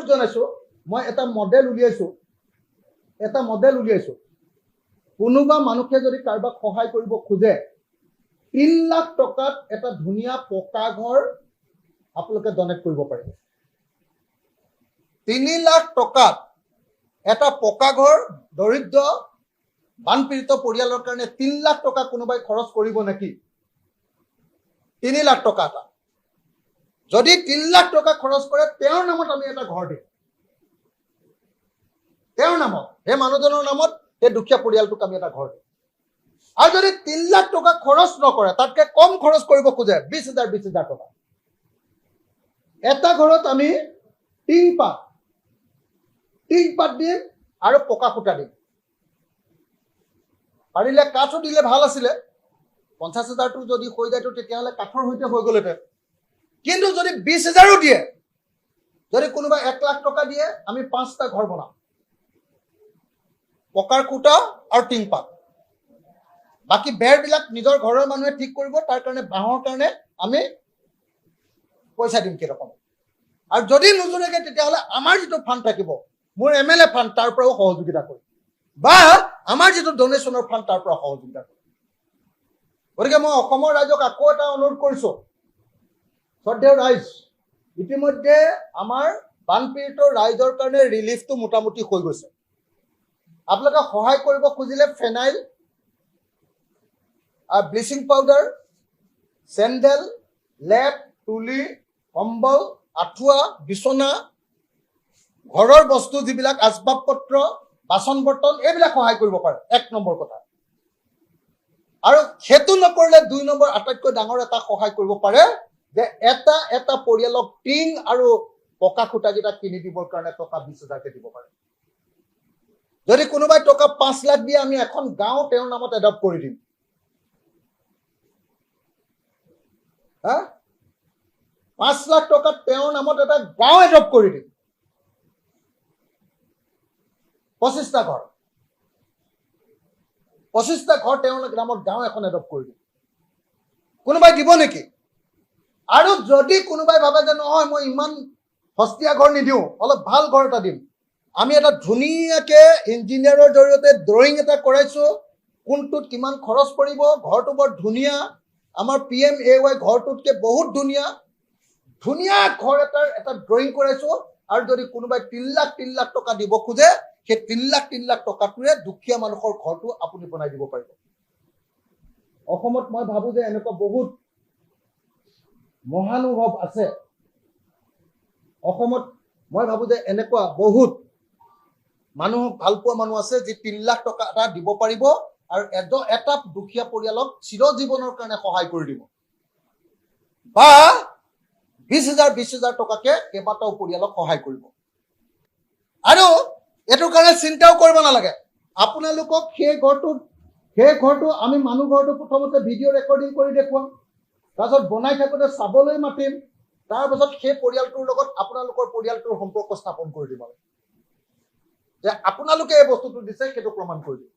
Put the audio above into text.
অনুৰোধ জনাইছোঁ, মই এটা মডেল উলিয়াইছোঁ, এটা মডেল উলিয়াইছোঁ। কোনোবা মানুহে যদি কাৰোবাক সহায় কৰিব খোজে, 3 লাখ টকাত এটা ধুনীয়া পকা ঘৰ আপোনালোকে ডনেট কৰিব পাৰিব। 3 লাখ টকাত এটা পকা ঘৰ দৰিদ্ৰ বানপীড়িত পৰিয়ালৰ কাৰণে 3 লাখ টকা কোনোবাই খৰচ কৰিব নেকি? 3 লাখ টকা এটা যদি 3 লাখ টকা খৰচ কৰে, তেওঁৰ নামত আমি এটা ঘৰ দিম। তেওঁৰ নামত, সেই মানুহজনৰ নামত, সেই দুখীয়া পৰিয়ালটোক আমি এটা ঘৰ দিম। আৰু যদি 3 লাখ টকা খৰচ নকৰে, তাতকে কম খৰচ কৰিব খোজে, 20 হাজাৰ 20 হাজাৰ টকা, এটা ঘৰত আমি টিং পাত দিম আৰু পকা খুটা দিম। পাৰিলে কাঠো দিলে ভাল আছিলে। 50 হাজাৰটো যদি হৈ যায়তো তেতিয়াহ'লে কাঠৰ সৈতে হৈ গ'লহেঁতেন। কিন্তু যদি 20 হাজাৰো দিয়ে, যদি কোনোবাই 1 লাখ টকা দিয়ে, আমি পাঁচটা ঘৰ বনাম, পকাৰ খুটা আৰু টিং পাত। বাকী বেৰবিলাক নিজৰ ঘৰৰ মানুহে ঠিক কৰিব। তাৰ কাৰণে বাঁহৰ কাৰণে আমি পইচা দিম কেইটকামান। আৰু যদি নোজোৰেগে, তেতিয়াহ'লে আমাৰ যিটো ফাণ্ড থাকিব, মোৰ এম এল এ ফাণ্ড, তাৰ পৰাও সহযোগিতা কৰিম বা আমাৰ যিটো ডনেশ্যনৰ ফাণ্ড, তাৰ পৰা সহযোগিতা কৰিম। গতিকে মই অসমৰ ৰাইজক আকৌ এটা অনুৰোধ কৰিছো। শ্ৰদ্ধেয় ৰাইজ, ইতিমধ্যে আমাৰ বানপীড়িত ৰাইজৰ কাৰণে ৰিলিফটো মোটামুটি হৈ গৈছে। আপোনালোকে সহায় কৰিব খুজিলে ফেনাইল, ব্লিচিং পাউডাৰ, চেণ্ডেল, লেপ, তুলি, কম্বল, আঁঠুৱা, বিচনা, ঘৰৰ বস্তু যিবিলাক আচবাব পত্ৰ, বাচন বৰ্তন, এইবিলাক সহায় কৰিব পাৰে, এক নম্বৰ কথা। আৰু সেইটো নকৰিলে দুই নম্বৰ আটাইতকৈ ডাঙৰ এটা সহায় কৰিব পাৰে যে এটা এটা পৰিয়ালক টিং আৰু পকা খুটাকেইটা কিনি দিবৰ কাৰণে টকা 20 হাজাৰকে দিব পাৰে। যদি কোনোবাই টকা 5 লাখ দিয়ে, আমি এখন গাঁও তেওঁৰ নামত এডপ্ট কৰি দিম। হা, 5 লাখ টকাত তেওঁৰ নামত এটা গাঁও এডপ্ট কৰি দিম, 25টা ঘৰ, 25টা ঘৰ তেওঁৰ নামত গাঁও এখন এডপ্ট কৰি দিম। কোনোবাই দিব নেকি? আৰু যদি কোনোবাই ভাবে যে নহয়, মই ইমান সস্তীয়া ঘৰ নিদিওঁ, অলপ ভাল ঘৰ এটা দিম, আমি এটা ধুনীয়াকে ইঞ্জিনিয়াৰৰ জৰিয়তে ড্ৰয়িং এটা কৰাইছো, কোনটোত কিমান খৰচ পৰিব। ঘৰটো বৰ ধুনীয়া, আমাৰ পিএম এৱাই ঘৰটোতকে বহুত ধুনীয়া। ধুনীয়া ঘৰ এটাৰ এটা ড্ৰয়িং কৰাইছো। আৰু যদি কোনোবাই 3 লাখ 3 লাখ টকা দিব খোজে, সেই 3 লাখ 3 লাখ টকাটোৰে দুখীয়া মানুহৰ ঘৰটো আপুনি বনাই দিব পাৰিব। অসমত মই ভাবো যে এনেকুৱা বহুত মহানুভৱ আছে। অসমত মই ভাবো যে এনেকুৱা বহুত মানুহক ভাল পোৱা মানুহ আছে, যি 3 লাখ টকা এটা দিব পাৰিব আৰু এটা দুখীয়া পৰিয়ালক চিৰজীৱনৰ কাৰণে সহায় কৰি দিব বা 20 হাজাৰ 20 হাজাৰ টকাকে কেইবাটাও পৰিয়ালক সহায় কৰিব। আৰু এইটোৰ কাৰণে চিন্তাও কৰিব নালাগে। আপোনালোকক সেই ঘৰটো আমি মানুহ ঘৰটো প্ৰথমতে ভিডিঅ' ৰেকৰ্ডিং কৰি দেখুৱাম, তাৰপিছত বনাই থাকোঁতে চাবলৈ মাতিম, তাৰপাছত সেই পৰিয়ালটোৰ লগত আপোনালোকৰ পৰিয়ালটোৰ সম্পৰ্ক স্থাপন কৰি দিব যে আপোনালোকে এই বস্তুটো দিছে, সেইটো প্ৰমাণ কৰি দিব।